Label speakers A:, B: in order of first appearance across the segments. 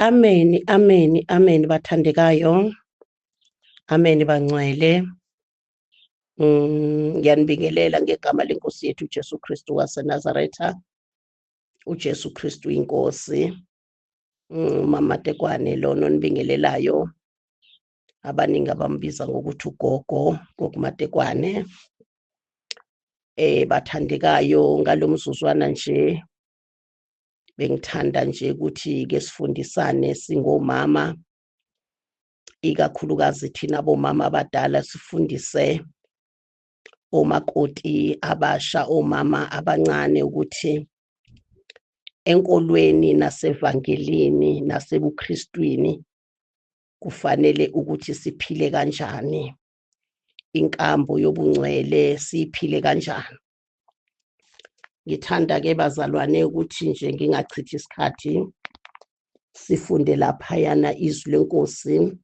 A: Ameni, ameni, ameni bathandekayo. Ameni bangcwele. Ngiyanibingelela ngegama lenkosi yethu uJesu Kristu waseNazaretha. uJesu Kristu inkosi. Mama Tekwane lona onibingelelayo. Abaningi abambiza ngokuthi ugogo, Gogo Matekwane. Bathandekayo ngalomzuzwana nje bengithanda nje ukuthi ke sifundisane singomama, ikakhulukazi thina bomama abadala, sifundise omakoti abasha, omama abancane, ukuthi enkolweni nasevangelini nasebuKristwini kufanele ukuthi siphile kanjani, inkambo yobungcwele siyiphile kanjani. Ngithanda ke bazalwane ukuthi nje ngingachithi isikhathi, sifunde laphayana izwi lenkosi,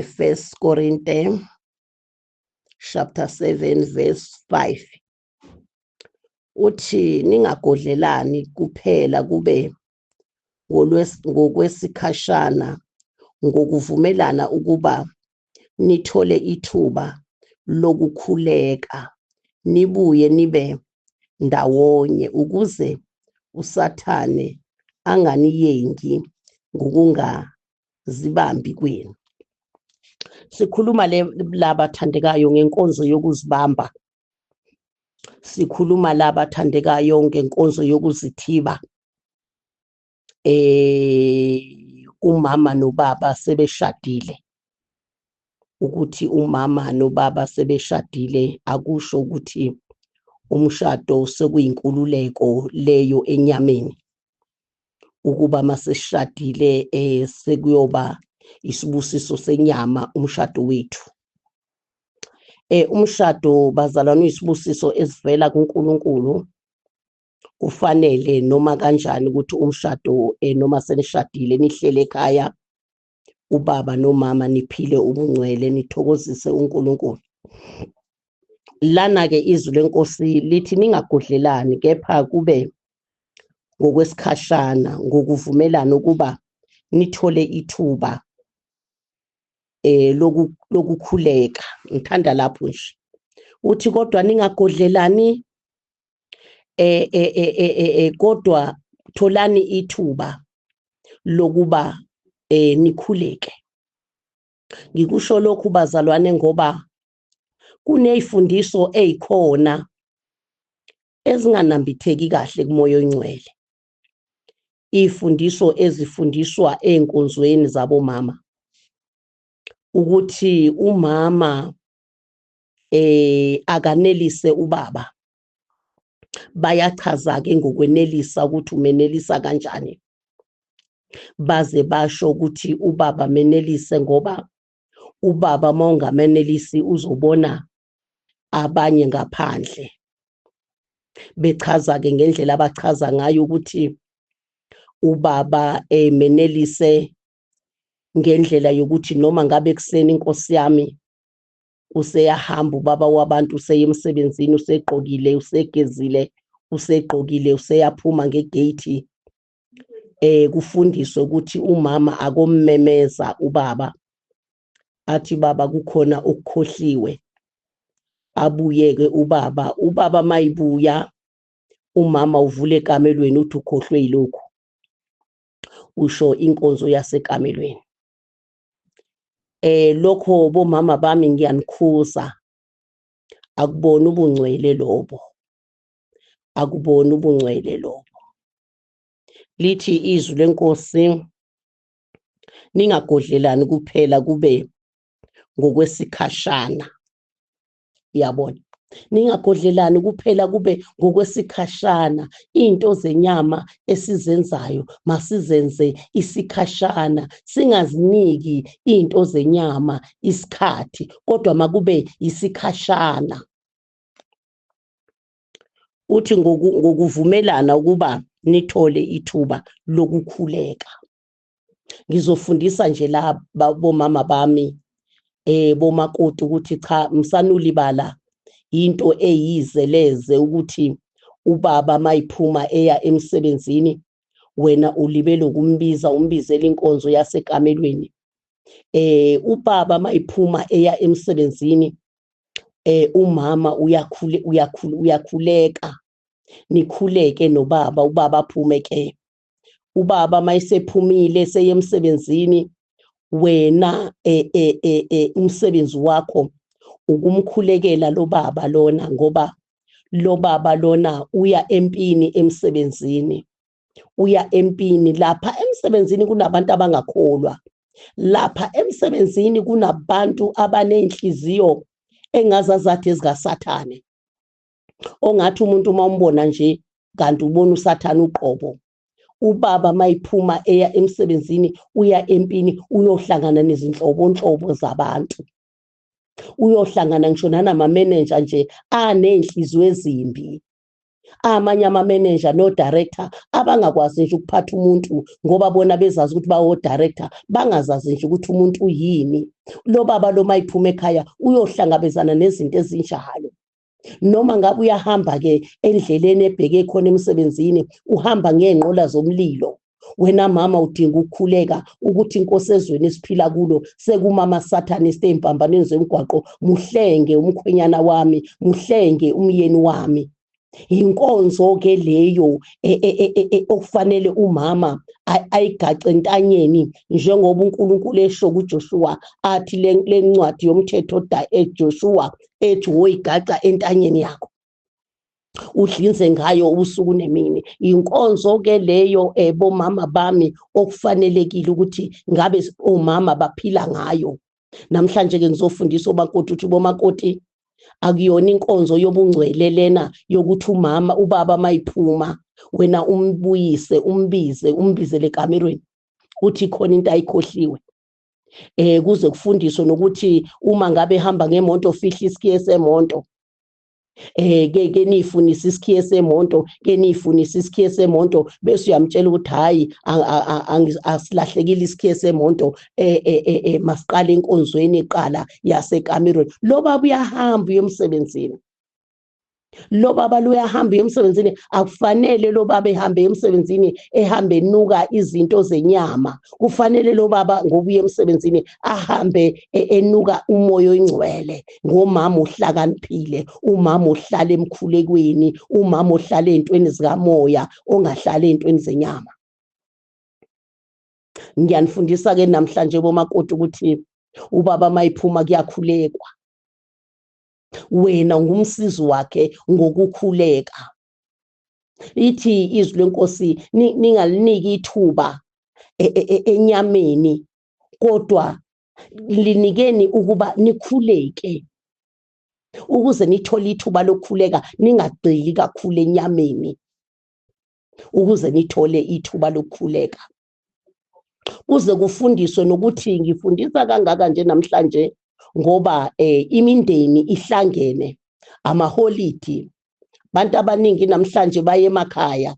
A: First Korinte chapter 7 verse 5, uthi ningagodlelani kuphela kube ngokwesikhashana ngokuvumelana ukuba nithole ithuba lokukhuleka, nibuye nibe ndawonye ukuze uSathane anganiyengi ngokungazibambi kwenu. Sikhuluma le labathandekayo ngenkonzo yokuzibamba. Sikhuluma labathandekayo ngenkonzo yokuzithiba. Umama nobaba sebeshadile. Ukuthi umama nobaba sebeshadile akusho ukuthi umshado sekuyinkululeko leyo enyameni, ukuba maseshadile sekuyoba isibusiso senyama umshado wethu. Umshado bazalwane uyisibusiso esivela kuNkulunkulu. Kufanele noma kanjani ukuthi umshado, noma senishadile nihlele ekhaya, ubaba nomama, niphile ubungcwele, nithokozise uNkulunkulu. Lana ke izwi lenkosi lithi ningagodlelani kepha kube ngokwesikhashana ngokuvumelana ukuba nithole ithuba lokukhuleka. Ngithanda lapho nje uthi kodwa ningagodlelani, kodwa tholani ithuba lokuba nikhuleke. Ngikusho lokhu bazalwane ngoba kunezifundiso ezikhona ezinganambitheki kahle kumoya oyingcwele, ifundiso ezifundiswa enkonzweni zabomama ukuthi umama akanelise ubaba. Bayachaza ke ngokwenelisa ukuthi umenelisa kanjani, baze basho ukuthi ubaba menelise ngoba ubaba mawungamenelisi uzobona abanye ngaphandle. Bechaza ke ngendlela abachaza ngayo ukuthi ubaba emenelise ngendlela yokuthi noma ngabe kuseni inkosi yami useyahamba ubaba wabantu, useye emsebenzini, usegqokile, usegezile, usegqokile, useyaphuma ngegate, kufundiswe ukuthi umama akommemeza ubaba athi baba kukhona okukhohliwe, abuye-ke ubaba. Ubaba mayibuya umama uvule ekamelweni uthi ukhohlwe yilokhu, usho inkonzo yasekamelweni. Lokho bomama bami ngiyanikhuza, akubona ubungcwele lobo, akubona ubungcwele lobo. Lithi izwi lenkosi ningagodlelani kuphela kube ngokwesikhashana. Yabona, ningagodlelani kuphela kube ngokwesikhashana. Into zenyama esizenzayo masizenze isikhashana, singaziniki into zenyama isikhathi, kodwa makube isikhashana. Uthi ngokuvumelana ukuba nithole ithuba lokukhuleka. Ngizofundisa nje la bomama bami, bomakoti, ukuthi cha, msanulibala into eyizeleze ukuthi ubaba mayiphuma eya emsebenzini Wena ulibele ukumbiza, umbizela inkonzo yasekamelweni. Ubaba mayiphuma eya emsebenzini, umama uyakhule uyakhula uyakhuleka, nikhuleke nobaba, ubaba aphume ke. Ubaba mayisephumile seye emsebenzini, wena umsebenzi wakho ukumkhulekela lo baba lona, ngoba lo baba lona uya empini emsebenzini, uya empini. Lapha emsebenzini kunabantu abangakholwa, lapha emsebenzini kunabantu abanenhliziyo engazazathi ezikaSathane, ongathi umuntu uma umbona nje kanti ubona uSathane uqobo. Ubaba mayiphuma eya emsebenzini uya empini, uyohlangana nezinhlobonhlobo zabantu, uyohlangana ngisho nanama-manager nje aney'nhliziyo ezimbi, amanye ama-manager no-director abangakwazi nje ukuphatha umuntu ngoba bona bezazi ukuthi bawo-director, bangazazi nje ukuthi umuntu uyini. Lo baba lo mayiphuma ekhaya uyohlangabezana nezinto ezinjalo. Noma ngabe uyahamba-ke endleleni ebheke khona emsebenzini, uhamba ngey'nqola zomlilo. Wena mama udinga ukukhuleka ukuthi inkosi ezweni esiphila kulo sekumama Satanist ey'mpambanweni zemigwaqo, muhlenge umkhwenyana wami, muhlenge umyeni wami. Inkonzo-ke leyo okufanele umama ayigace entanyeni, njengoba uNkulunkulu esho kuJoshua athi le ncwadi yomthetho eJoshua ethi woyigaca entanyeni yakho, udlinze ngayo ubusuku nemini. Inkonzo-ke leyo bomama bami okufanelekile ukuthi ngabe omama baphila ngayo. Namhlanje-ke ngizofundisa omakoti ukuthi bomakoti akuyona inkonzo yobungcwele lena yokuthi umama ubaba mayiphuma wena umbuyise, umbize, umbizele ekamerweni uthi khona into ayikhohliwe. Kuze kufundiswe nokuthi uma ngabe ehamba ngemonto fihla isikhiye semonto. Ke niyifunise isikhiye semonto, ke niyifunise isikhiye semonto, bese uyamtshela ukuthi hayi asilahlekile isikhiye semonto, masiqale enkonzweni iqala yasekamerweni. Lo baba uyahamba uye emsebenzini, lo baba lo uyahamba uye emsebenzini. Akufanele lo baba ehambe emsebenzini ehambe enuka izinto zenyama. Kufanele lo baba ngoba uye emsebenzini ahambe enuka umoya oyingcwele, ngomama ohlakaniphile, umama ohlala emkhulekweni, umama ohlala ey'ntweni zikamoya, ongahlali ey'ntweni zenyama. Ngiyanifundisa-ke namhlanje bomakoti ukuthi ubaba mayiphuma kuyakhulekwa. Wena ungumsizi wakhe ngokukhuleka. Ithi izwi lenkosi ningaliniki ithuba enyameni, kodwa linikeni ukuba nikhuleke, ukuze nithole ithuba lokukhuleka, ningagxili kakhulu enyameni, ukuze nithole ithuba lokukhuleka. Kuze kufundiswe nokuthi ngifundisa kangaka nje namhlanje ngoba imindeni ihlangene, amaholidi, abantu abaningi namhlanje baye emakhaya,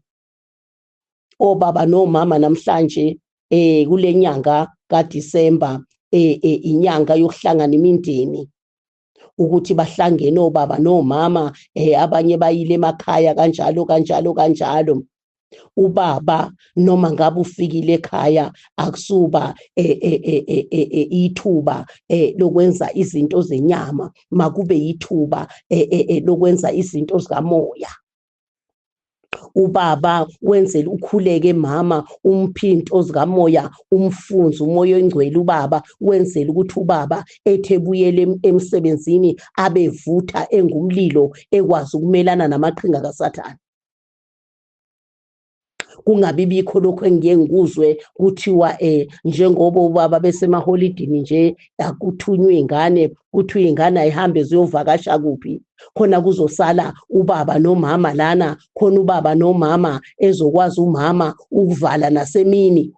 A: obaba nomama namhlanje kule nyanga kaDisemba, inyanga yokuhlangana imindeni, ukuthi bahlangene obaba nomama, abanye bayile emakhaya kanjalo kanjalo kanjalo. Ubaba noma ngabe ufikile ekhaya akusuba ithuba lokwenza izinto zenyama, makube ithuba lokwenza izinto zikamoya. Ubaba wenzela ukhuleke mama, umphi into zikamoya, umfunze umoya oyingcwele. Ubaba wenzela ukuthi ubaba ethe ebuyele emsebenzini abevutha engumlilo, ekwazi ukumelana namaqhinga kaSathane. Kungabi bikho lokho engiye ngikuzwe kuthiwa njengoba ubaba besemaholidini nje akuthunywe ingane, kuthiwa ingane ayihambe ziyovakasha kuphi, khona kuzosala ubaba nomama lana, khona ubaba nomama ezokwazi umama ukuvala nasemini,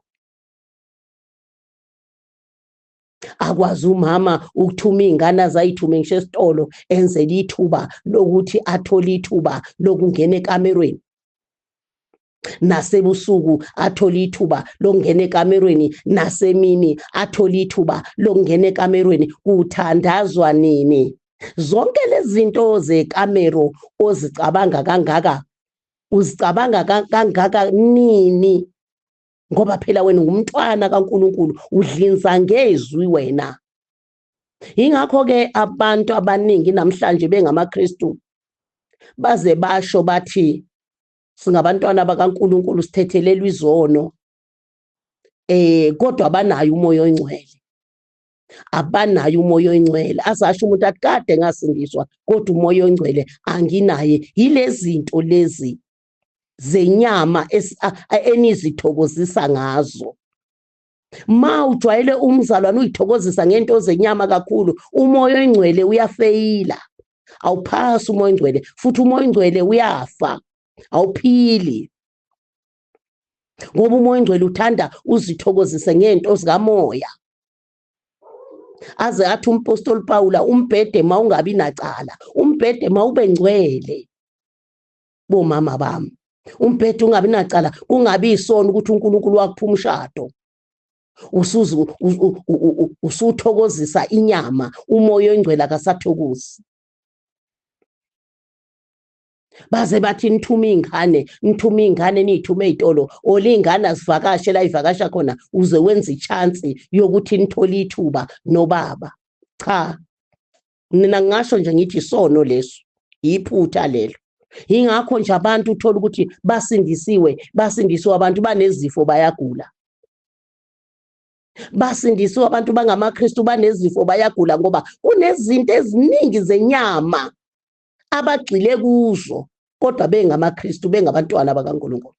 A: akwazi umama ukuthuma iy'ngane azayithume ngisho esitolo, enzele ithuba lokuthi athole ithuba lokungena ekamerweni, nasebusuku athole ithuba lokungena ekamerweni, nasemini athole ithuba lokungena ekamerweni. Kuthandazwa nini? Zonke lezi zinto zekamero ozicabanga kangaka, uzicabanga kangaka nini? Ngoba phela wena ungumntwana kaNkulunkulu, udlinza ngezwi wena. Yingakho-ke abantu abaningi namhlanje bengamaKristu baze basho bathi singabantwana bakaNkulunkulu, sithethelelwa izono, kodwa abanayo uMoya oNgcwele, abanayo uMoya oNgcwele. Azasho umuntu athi kade ngasindiswa kodwa uMoya oNgcwele anginaye. Yilezi zinto lezi zenyama enizithokozisa ngazo. Ma ujwayele umzalwane uyithokozisa ngento zenyama kakhulu, uMoya oNgcwele uyafeyila, awuphasi uMoya oNgcwele, futhi uMoya oNgcwele uyafa, awuphili. Ngoba uMoya oNgcwele uthanda uzithokozise ngento zikamoya. Aze athi umpostoli Pawula, umbhede mawungabi nacala, umbhede mawube ngcwele. Bomama bami, umbhede ungabi nacala, kungabi isono ukuthi uNkulunkulu wakupha umshado. Usuthokozisa inyama, uMoya oNgcwele akasathokozi. Baze bathi nithume iy'ngane, nithume iy'ngane, niy'thume ey'tolo, or iy'ngane azivakashe la iy'vakasha khona, uze wenze i-chance yokuthi nithole ithuba nobaba. Cha, mina ngingasho nje ngithi isono leso, iphutha lelo. Yingakho nje abantu uthola ukuthi basindisiwe, basindisiwe abantu banezifo bayagula. Basindisiwe abantu bangamaKristu banezifo bayagula, ngoba kunezinto eziningi zenyama abagxile kuzo, kodwa bengamaKristu, bengabantwana bakaNkulunkulu.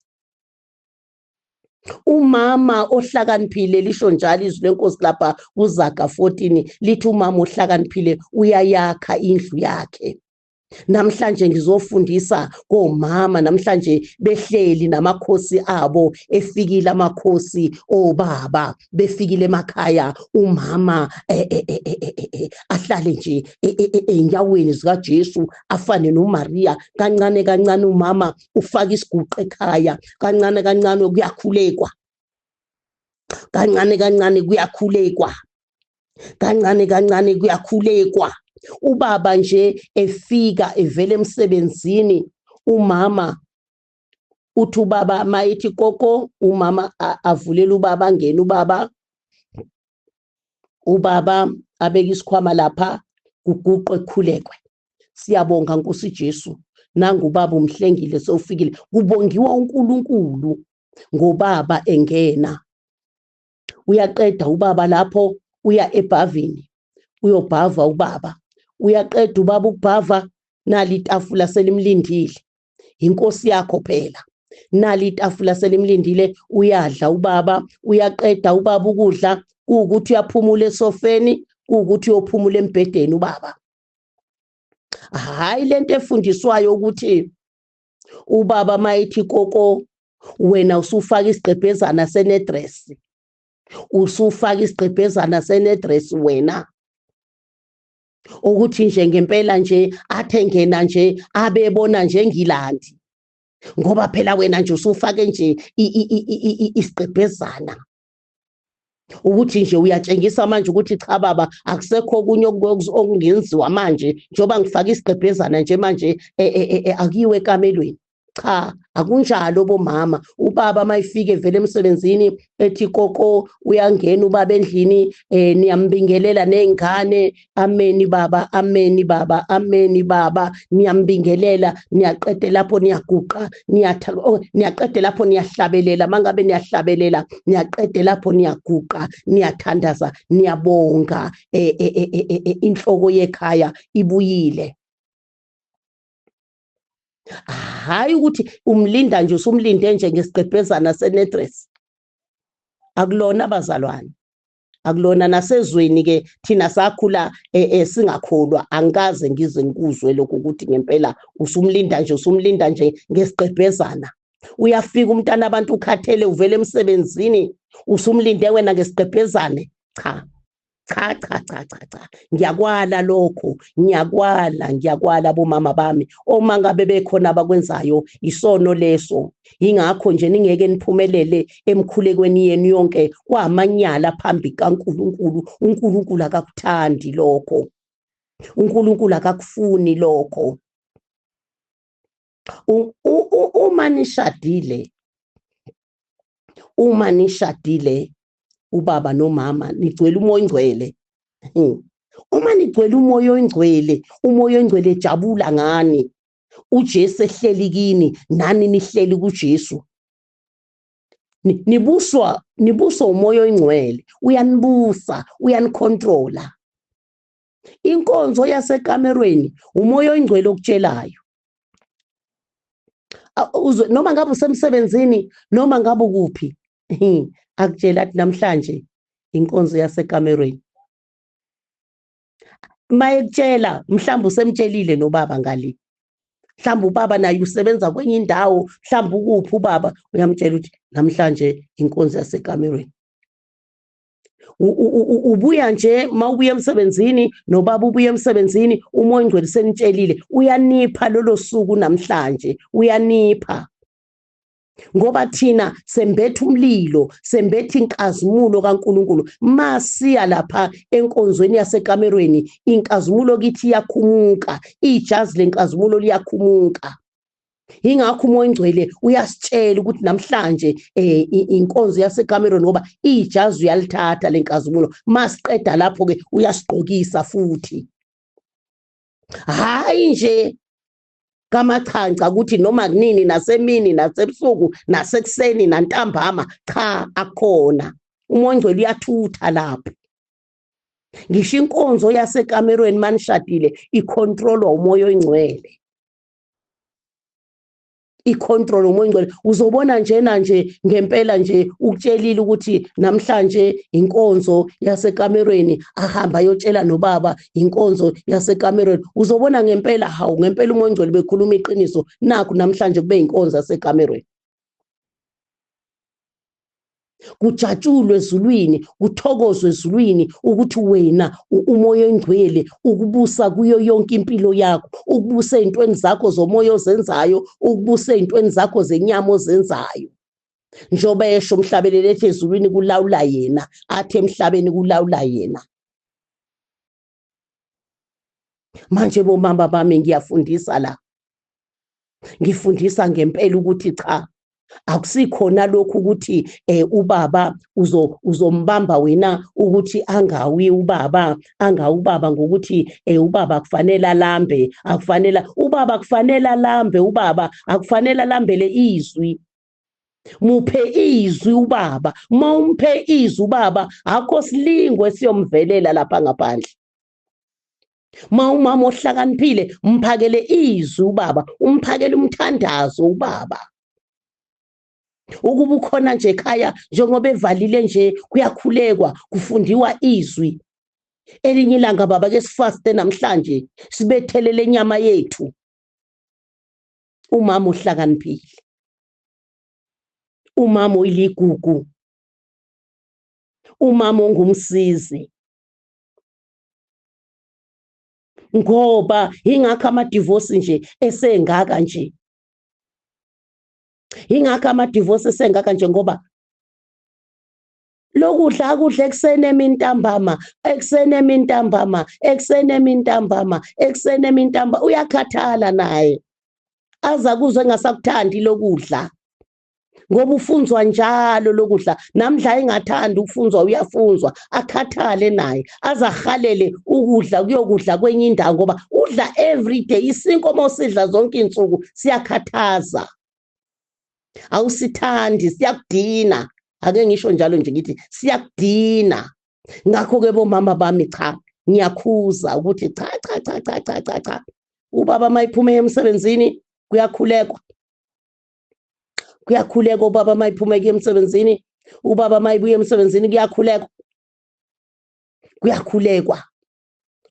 A: Umama ohlakaniphile, lisho njalo izwi lenkosi lapha kuZaga 14, lithi umama ohlakaniphile uyayakha indlu yakhe. Namhlanje ngizofundisa komama, namhlanje behleli namakhosi abo, efikile amakhosi obaba, befikile emakhaya, umama ahlale nje enyaweni zikaJesu, afane noMaria. Kancane kancane umama ufaka isiguqo ekhaya, kancane kancane kuyakhulekwa, kancane kancane kuyakhulekwa, kancane kancane kuyakhulekwa. Ubaba nje efika evela emsebenzini, umama uthi ubaba mayithi koko, umama avulela ubaba, angene ubaba, ubaba abeke isikhwama lapha, kuguqwe kukhulekwe. Siyabonga Nkosi Jesu, nangu ubaba umhlengile sewufikile. Kubongiwa uNkulunkulu ngobaba engena. Uyaqeda ubaba lapho, uya ebhavini, uyobhava ubaba. Uyaqeda ubaba ukubhava, nali itafula selimlindile. Inkosi yakho phela. Nali itafula selimlindile, uyadla ubaba, uyaqeda ubaba ukudla, kuwukuthi uyaphumula esofeni, kuwukuthi uyophumula embhedeni ubaba. Hayi lento efundiswayo ukuthi ubaba mayithi koko, wena usufaka isigqebhezana senedress, usufaka isigqebhezana senedress wena, ukuthi nje ngempela nje athe ngena nje abebona nje ngilandi, ngoba phela wena nje usufake nje isigqebhezana, ukuthi nje uyatshengisa manje ukuthi cha baba, akusekho okunye okungenziwa manje, njengoba ngifake isigqebhezana nje manje, akuyiwe ekamelweni. Cha, akunjalo bomama. Ubaba mayifike vele emsebenzini ethi koko, uyangena ubaba endlini, niyambingelela ney'ngane, ameni baba, ameni baba, ameni baba, niyambingelela, niyaqede lapho niyaguqa, oh, niyaqede lapho niyahlabelela, mangabe niyahlabelela, niyaqede lapho niyaguqa, niyathandaza, niyabonga, inhloko yekhaya ibuyile. Hayi ukuthi umlinda nje, usumlinde nje ngesigqebhezana senedress. Akulona abazalwane, akulona. Nasezweni ke thina sakhula singakholwa, angikaze ngize ngikuzwe lokho ukuthi ngempela usumlinda nje, usumlinda nje ngesigqebhezana. Uyafika umntana abantu ukhathele, uvele emsebenzini, usumlinde wena ngesigqebhezane. Cha, cha, cha, cha, cha, cha, ngiyakwala lokho, ngiyakwala, ngiyakwala bomama bami. Uma ngabe bekhona abakwenzayo, isono leso. Yingakho nje ningeke niphumelele emkhulekweni yenu yonke, kwamanyala phambi kaNkulunkulu. uNkulunkulu akakuthandi lokho, uNkulunkulu akakufuni lokho. Uma nishadile, Uma nishadile ubaba nomama nigcwele umoya ongcwele. Uma nigcwele umoya ongcwele, umoya ongcwele ejabula ngani. UJesu ehleli kini, nani nihleli kuJesu. Nibuswa, nibuswa umoya oyingcwele, uyanibusa, uyanicontrola. Inkonzo yasekamerweni umoya oyingcwele okutshelayo. Uzwe noma ngabe usemsebenzini noma ngabe ukuphi, akutshela athi namhlanje inkonzo yasekamerweni. Mayekutshela mhlawumbe usemtshelile nobaba ngale, mhlawumbe ubaba naye usebenza kwenye indawo, mhlawumbe ukuphi ubaba, uyamtshela ukuthi namhlanje inkonzo yasekamerweni. Ubuya nje mawubuya emsebenzini nobaba ubuya emsebenzini, umoya ongcwele senitshelile, uyanipha lolo suku namhlanje, uyanipha. Ngoba thina sembethe umlilo, sembethe inkazimulo kaNkuluNkulu. Masiya lapha enkonzweni yasekamerweni, inkazimulo kithi iyakhumuka, ijazi lenkazimulo liyakhumuka. Ingakho umoya ongcwele uyasitshela ukuthi namhlanje inkonzo yasekamerweni, ngoba ijazi uyalithatha lenkazimulo. Masiqeda lapho ke uyasigqokisa futhi. Hayi nje kamachanca ukuthi noma kunini, nasemini, nasebusuku, nasekuseni, nantambama, cha, akukhona. Umoya ongcwele uyathutha lapho. Ngisho inkonzo yasekamerweni manishadile icontrolwa umoya oyingcwele. Icontrol umoya oyingcwele. Uzobona njena nje ngempela nje ukutshelile ukuthi namhlanje inkonzo yasekamerweni, ahamba ayotshela nobaba inkonzo yasekamerweni. Uzobona ngempela, hawu, ngempela umoya oyingcwele bekhuluma iqiniso, nakhu namhlanje kube inkonzo yasekamerweni. Kujatshulwe ezulwini, kuthokozwe ezulwini ukuthi wena umoya oyingcwele ukubusa kuyo yonke impilo yakho, ukubusa ey'ntweni zakho zomoya ozenzayo, ukubusa ey'ntweni zakho zenyama ozenzayo. Njengoba esho umhlabeleli ethi ezulwini kulawula yena, athi emhlabeni kulawula yena. Manje bomama bami ngiyafundisa la, ngifundisa ngempela ukuthi cha, akusikhona lokhu ukuthi ubaba uzombamba wena ukuthi angawi ubaba, angawi ubaba ngokuthi ubaba akufanele alambe, akufanele ubaba, akufanele alambe ubaba, akufanele alambele izwi. Muphe izwi ubaba, mawumphe izwi ubaba, akho silingo esiyomvelela lapha ngaphandle. Ma umama ohlakaniphile, mphakele izwi ubaba, umphakele umthandazo ubaba. Ukuba ukhona nje ekhaya njengoba evalile nje, kuyakhulekwa, kufundiwa izwi. Elinye ilanga baba ke sifaste namhlanje, sibethelele inyama yethu. Umama ohlakaniphile, umama oyiligugu, umama ongumsizi. Ngoba ingakho ama-divorce nje esengaka nje, ingakho ama-divorce esengaka nje, ngoba lokudla akudla ekuseni, emintambama, ekuseni, emintambama, ekuseni, emintambama, ekuseni, emintambama, uyakhathala naye, aza kuzwe engasakuthandi lokudla, ngoba ufunzwa njalo lokudla. Namhla engathandi ukufunzwa uyafunzwa, akhathale naye, azahalele ukudla kuyokudla kwenye indawo, ngoba udla every day. Isinkwa osidla zonke insuku siyakhathaza, awusithandi, siyakudina. Ake ngisho njalo nje ngithi siyakudina. Ngakho-ke bomama bami, cha, ngiyakhuza ukuthi cha, cha, cha, cha, cha, cha, cha, ubaba mayiphume emsebenzini kuyakhulekwa, kuyakhulekwa. Ubaba mayiphume kuye emsebenzini, ubaba mayibuya emsebenzini kuyakhulekwa, kuyakhulekwa,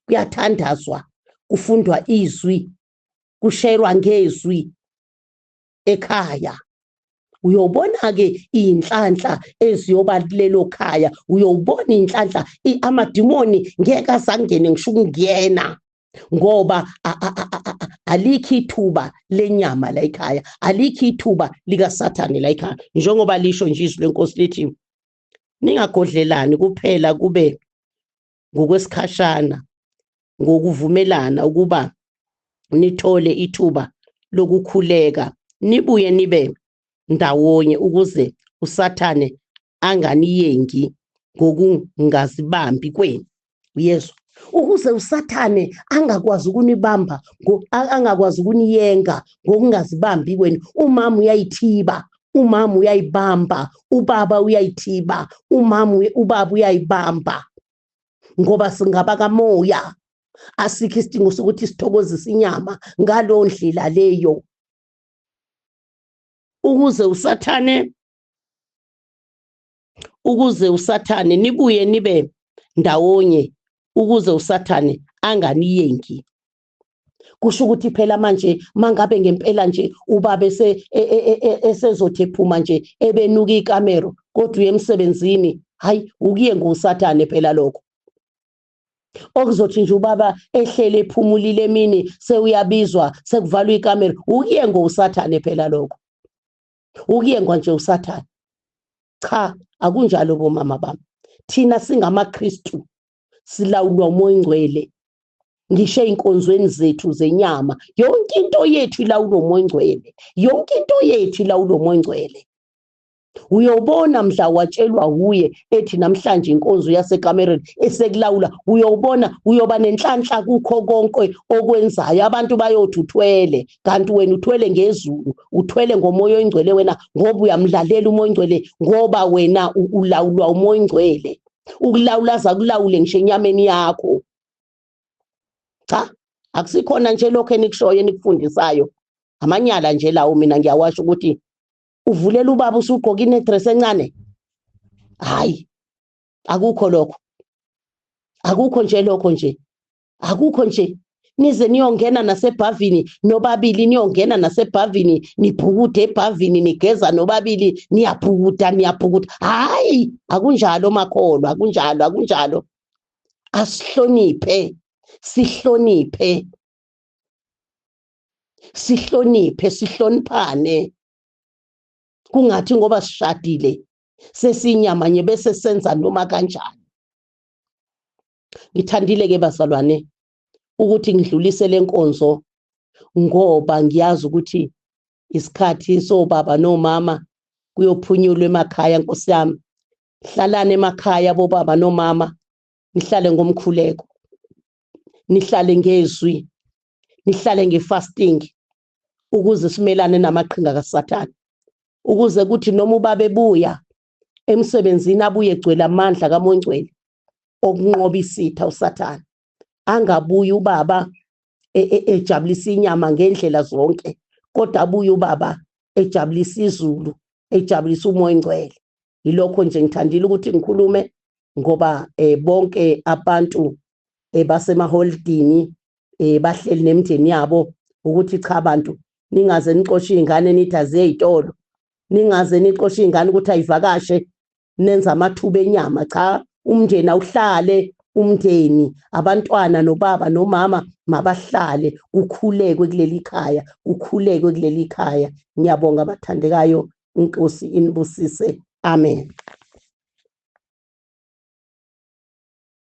A: kuyathandazwa, kufundwa izwi, kusherwa ngezwi ekhaya. Uyobona-ke iy'nhlanhla eziyoba kulelo khaya, uyobona iy'nhlanhla, amadimoni ngeke azangene ngisho ukungena, ngoba alikho ithuba lenyama la ekhaya, alikho ithuba likaSathane la ekhaya. Njengoba lisho nje izwi lenkosi lithi ningagodlelani kuphela kube ngokwesikhashana, ngokuvumelana ukuba nithole ithuba lokukhuleka, nibuye nibe ndawonye ukuze uSathane anganiyengi ngokungazibambi kwenu. Uyezwa? Ukuze uSathane angakwazi ukunibamba, angakwazi ukuniyenga ngokungazibambi kwenu. Umama uyayithiba, umama uyayibamba, ubaba uyayithiba, umama ubaba uyayibamba, ngoba singabakamoya. Asikho isidingo sokuthi sithokozise inyama ngaleyo ndlela leyo, ukuze uSathane, ukuze uSathane nibuye nibe ndawonye, ukuze uSathane anganiyengi. Kusho ukuthi phela manje mangabe ngempela nje ubaba esezothi ephuma nje ebenuka ikamero kodwa uye emsebenzini, hayi, ukuye nguSathane phela lokho. Okuzothi nje ubaba ehlele ephumulile emini sewuyabizwa sekuvalwa ikamero, ukuye nguSathane phela lokho, ukuyengwa nje uSathane. Cha, akunjalo bomama bami. Thina singamaKristu silawulwa uMoya oNgcwele, ngisho ey'nkonzweni zethu zenyama, yonke into yethu ilawulwa uMoya oNgcwele, yonke into yethu ilawulwa uMoya oNgcwele. Uyobona mhla watshelwa wuye ethi namhlanje inkonzo yasekamereni esekulawula, uyobona uyoba nenhlanhla kukho konke okwenzayo. Abantu bayothi uthwele, kanti wena uthwele ngezulu, uthwele ngoMoya oNgcwele wena, ngoba uyamlalela uMoya oNgcwele, ngoba wena ulawulwa uMoya oNgcwele. Ukulawula aze akulawule ngisho enyameni yakho. Cha, akusikhona nje lokho enikushoyo enikufundisayo, amanyala nje lawo. Mina ngiyawasho ukuthi uvulela ubaba usugqoka inedress encane. Hayi, akukho lokho, akukho nje lokho nje, akukho nje. Nize niyongena nasebhavini nobabili, niyongena nasebhavini, nibhukude ebhavini, nigeza nobabili, niyabhukuda, niyabhukuda. Hayi, akunjalo makholwa, akunjalo, akunjalo. Asihloniphe, sihloniphe, sihloniphe, sihloniphane. Kungathi ngoba sishadile sesinyamanye bese senza noma kanjani. Ngithandile ke bazalwane ukuthi ngidlulise lenkonzo, ngoba ngiyazi ukuthi isikhathi sobaba nomama kuyophunyulwa emakhaya. Nkosi yami, hlalani emakhaya bobaba nomama, nihlale ngomkhuleko, nihlale ngezwi, nihlale ngefasting, ukuze simelane namaqhinga kaSathane, ukuze kuthi noma ubaba ebuya emsebenzini abuye egcwele amandla kaMoya oNgcwele okunqoba isitha uSathane. Angabuyi ubaba ejabulisa inyama ngendlela zonke, kodwa abuye ubaba ejabulisa izulu, ejabulisa uMoya oNgcwele. Yilokho nje ngithandile ukuthi ngikhulume, ngoba bonke abantu basemaholidini bahleli nemindeni yabo, ukuthi cha bantu, ningaze nixoshe iy'ngane nithi aziye ey'tolo, ningaze nixoshe iy'ngane ukuthi ayivakashe, nenza amathuba enyama. Cha, umndeni awuhlale, umndeni, abantwana nobaba nomama mabahlale, kukhulekwe kuleli khaya, kukhulekwe kuleli khaya. Ngiyabonga bathandekayo, inkosi inibusise. Amen.